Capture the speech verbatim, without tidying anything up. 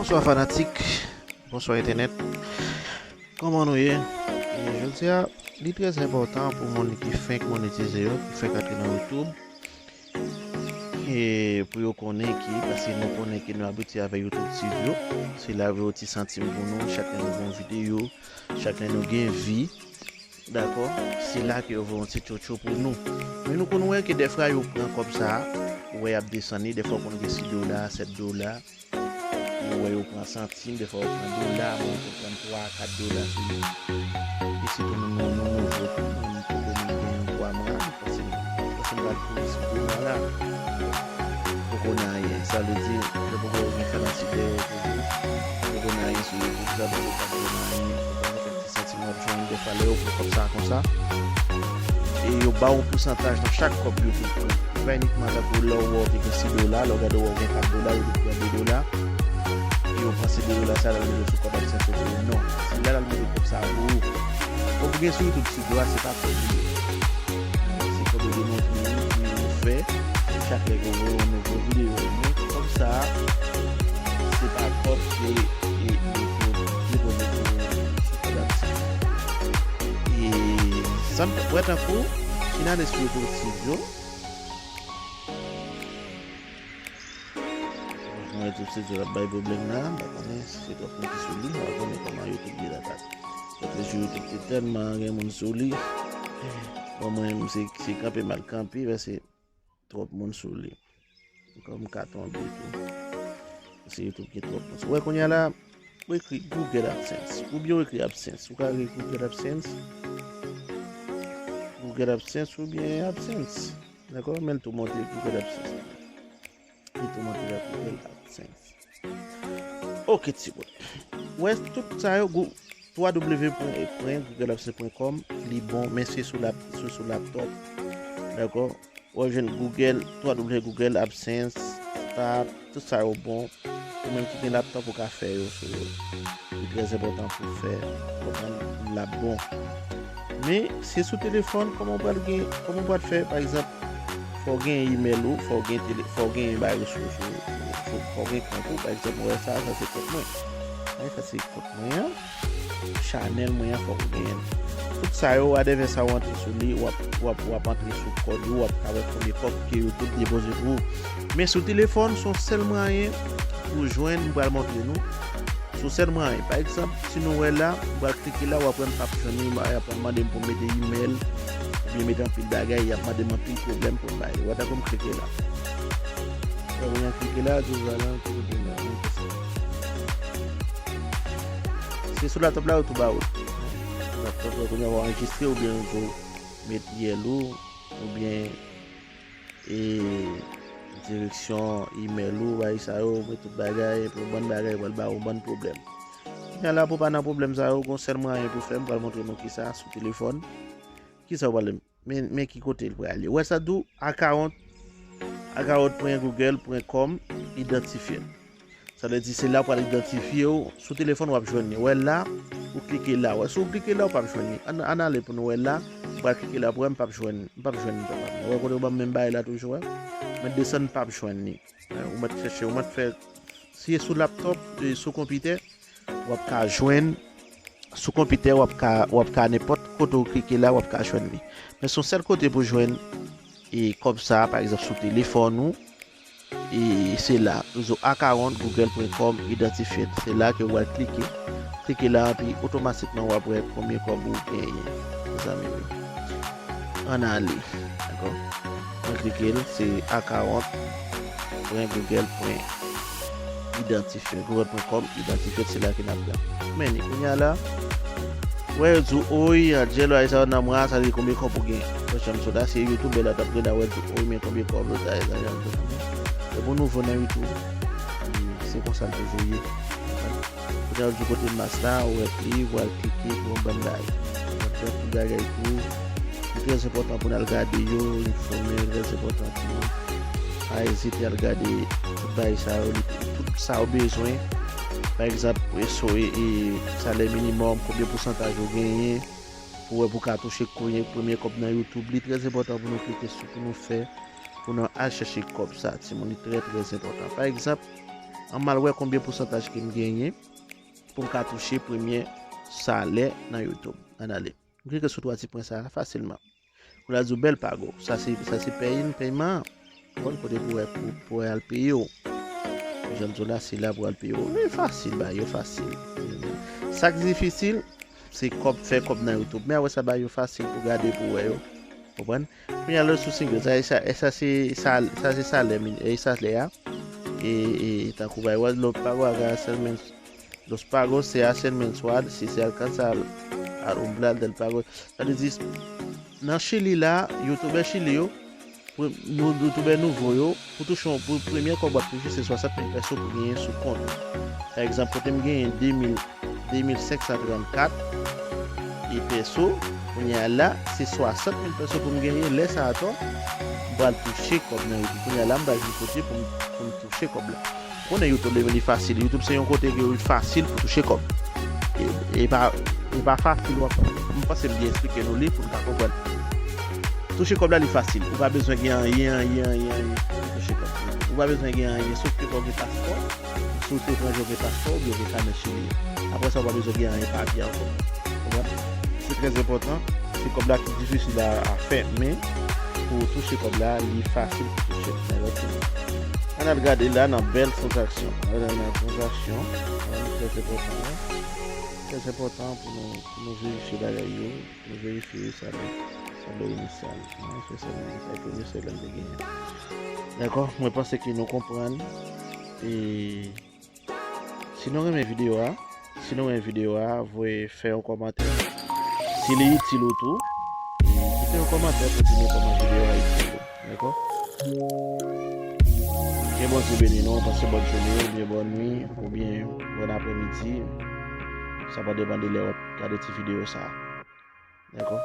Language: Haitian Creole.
Bonswa fanatik, bonswa entènèt. Kòman nou ye? E jodi a, li trè enpòtan pou moun ki fenk monetize yo, ki fenk antre nan YouTube, e pou yo konnen ki, paske nou konnen ke nou abitye avèk YouTube Studio, se la yo voye ti santim pou nou, chak lè nou gen yon videyo, chak lè nou gen vi, dakò? Se la ke yo voye yon ti tchotcho pou nou. Men nou konn wè ke dèfwa yo pran kòb sa a, ou wè y ap desann li, dèfwa w konn gen sis dola, sèt dola, ou wè yo pran santim, dèfwa yo pran dola, bon, yo pran twa, kat dola sou li. E sitou nou, nou, nou nouvo tou, nou poko menm gen yon twa mwa, nou panse, nou panse nou pral kouri sou twa mwa la. Poko nan anyen. Sa vle di, yo poko gen fè nan site yo toujou. Poko nan anyen sou YouTube, sa vle di yo pa poko nan anyen. Yo pa gen kèk ti santim w ap jwenn dèfwa lè yo pran kòb sa a konsa. E yo ba w yon pousantaj nan chak kòb YouTube pran. Se pa inikman tankou lè w wè w te gen sis dola, lè w gade w wè w gen kat dola, YouTube pran de dola. E yo pran sis dola sa a, l al mete sou kòb AdSense ou pou ou. Non. Se la l al mete kòb sa a pou ou. Kòb ou gen sou YouTube Studio a, se pa kòb ou ye. Se kòb yo demontre ou, ki ou fè, chak lè ke w voye yon nouvo videyo. Men kòb sa a, se pa kòb ke, e, e, ke w depoze pou, pou kòb AdSense. E sa m t ap wè tankou, fin ale sou YouTube Studio. Mwen, YouTube Studio ap bay pwoblèm la, m pa konnen si se twòp moun ki sou li, m pa konnen kòman YouTube gen atak. Paske sou YouTube, te tèlman gen moun sou li. Bon, mwen menm, se, se kanpe m al kanpe, paske twòp moun sou li. Kòm m ka tonbe tou. Paske YouTube gen twòp moun sou. Wè, kounye a la, ou ekri Google AdSense. Oubyen ou ekri AdSense. Ou ka ekri Google AdSense. Google AdSense oubyen AdSense. Dakò? Men l tou monte Google AdSense. Li tou monte la Google AdSense. Ok, ti bout. Wè, tout sa yo, gou-, w w w pwen google adsense pwen kòm, li bon, men se sou lap-, sou, sou laptop. Dakò? W ap jwenn Google, w w w Google AdSense, Start, tout sa yo bon. Ou menm ki gen laptop, ou ka fè yo sou yo. Li trè enpòtan pou fè, konprann, l ap bon. Men, se sou telefòn, kòman w pral gen, kòman w pral fè, pa egzanp, fò w gen email ou, fò w gen tele-, fò w gen bagay sou, sou, sou, sou, fò w gen kont ou, pa egzanp, ou wè sa, sa se kont mwen. Sa se kont mwen an, chanèl mwen an, fòk ou genyen l. Tout sa yo, whatever sa w antre sou li, w ap, w ap, w ap antre sou kòd ou, w ap ka wè konbyen kòb ke YouTube depoze pou ou. Men sou telefòn, se yon sèl mwayen pou jwenn, m pral montre nou. Se yon sèl mwayen. Pa egzanp, si nou wè la, m pral klike la, w ap wè m p ap jwenn li, y ap mande m pou m mete email, oubyen mete anpil bagay, y ap mande m anpil pwoblèm pou m bay li. W ap tankou m klike la. Wè, mwen klike la, di w la, ki kote m la, mwen klike. Se sou laptop la, yo tou ba ou. Laptop la, kounye a, w anrejistre oubyen w tou met yèl ou, oubyen, e, direksyon email ou, bagay sa yo, met tout bagay, pou yon bann bagay, pral ba ou yon bann pwoblèm. Kounye a la, pou pa nan pwoblèm sa yo, gon sèl mwayen pou fè, m pral montre nou kisa, sou telefòn. Kisa w pral Men, men ki kote l prale. Ou wè sa di w, account, account pwen google pwen com, identified. Sa vle di se la w pral idantifye w. Sou telefòn w ap jwenn li. Ou wè la, ou klike la. Ou wè, si w klike la, ou p ap jwenn li. Ann, ann ale pou nou wè la. Ou pral klike la pou wè m p ap jwenn, m p ap jwenn li papa. Ou wè kote yo ban m menm bagay la toujou, wè. Mwen desann, m p ap jwenn li. Ou mèt chèche, ou mèt fè, si e sou laptop, e sou konpitè, w ap ka jwenn sou konpitè, w ap ka, w ap ka nenpòt kote w klike la, w ap ka jwenn li. Men se yon sèl kote pou jwenn e kòb sa, pa egzanp, sou telefòn ou, e se la, sou account google pwen com identified. Se la ke w al klike. Klike la, epi otomatikman w ap wè konbyen kòb ou genyen, mezanmi. Ann ale. Dakò? Mwen klike l, se account pwen google pwen identified, google pwen com identified, se la ke n ap pran. Men ni kounye a la, wè yo di w, oy, Angelo, ay sa yo nan mwa, sa vle di konbyen kòb ou gen. Mwen chanm sot la, se YouTube la t ap rele, wè yo di w, oy, men konbyen kòb ou ta, ta, ta, ta. E pou nouvo nan YouTube, se konsa l toujou ye. Kounye a, di kote mas la, ou wè pli, ou al klike pou yon bann bagay. Ou ap fè tout bagay tou. Li trè enpòtan pou n al gade yo, enfòme, li trè enpòtan pou nou pa ezite al gade tout bagay sa yo, li, tout sa ou bezwen. Pa egzanp, e, so, e, e, salè minimòm, konbyen pousantaj ou genyen, pou wè pou ka touche premye, premye kòb nan YouTube. Li trè enpòtan pou nou klike sou, pou nou fè, pou nou al chèche kòb sa, timoun, li trè, trè enpòtan. Pa egzanp, An m al wè konbyen pousantaj ke m genyen pou m ka touche premye salè nan YouTube. Ann ale. M klike sou twa ti pwen sa a fasilman. Pou l al di w bèl pago. Sa se, sa se pèy, pèyman an. Konprann kote pou wè, pou, pou wè al peye w. Jan m di w la, se la pou al peye w. Men fasil, bagay yo fasil. Sa k difisil, se kòb, fè kòb nan YouTube. Men apre sa, bagay yo fasil pou gade, pou wè yo. Konprann? Kounye a lè w sou single, sa, sa, sa se, sa, sa se salè, min- e salè a. E, e tankou bagay, wè, lòt pago a, sèlman Los Pagos se Haciendo Mensual, si se alcanzar a un plan del pago. Sa vle di, nan Chili la, youtubè Chili yo, pre- nou- youtubè nouvo yo, pou touche yon- pou premye kòb w ap touche, se swasant mil peso pou genyen sou kont. Pa egzanp, kote m genyen de mil, de mil senk san trannkat e peso, kounye a la, se swasant mil peso pou m genyen. Lè sa a ankò, m pral touche kòb nan YouTube. Kounye a la, m pral jwenn kote pou m, pou m touche kòb la. Konnen YouTube li, li fasil. YouTube se yon kote ke li fasil pou touche kòb. E, e pa, e pa fasil, w ap, m panse m byen eksplike nou li pou n ka konprann. Touche kòb la, li fasil. Ou pa bezwen gen anyen, anyen, anyen, anyen pou touche kòb. Ou pa bezwen gen anyen, sof ke fò w gen paspò. Si w te etranjè, w gen paspò, oubyen w gen kanè Chili. Apre sa, ou pa bezwen gen anyen papye ankò. Konprann? Se trè enpòtan. Se kòb la ki difisil a, a fè, men pou touche kòb la, li fasil pou touche l. Nan lòt peyi. Ann al gade la nan bèl tranzaksyon. Ann al nan tranzaksyon. Trè enpòtan, wi. Trè enpòtan pou nou, pou nou verifye bagay yo. Pou nou verifye salè, salè inisyal. Mwen fè salè inisyal, premye salè m te genyen. Dakò? Mwen panse ke nou konprann. E si nou renmen videyo a, si nou renmen videyo a, voye fè yon kòmantè. Si li itil ou tou, kite yon kòmantè pou di nou kòman videyo a itil ou. Dakò? Ke Bondye beni nou, pase bòn jounen, oubyen bòn nwi, oubyen bòn aprèmidi. Sa va depann de lè w ap gade ti videyo sa a. Dakò?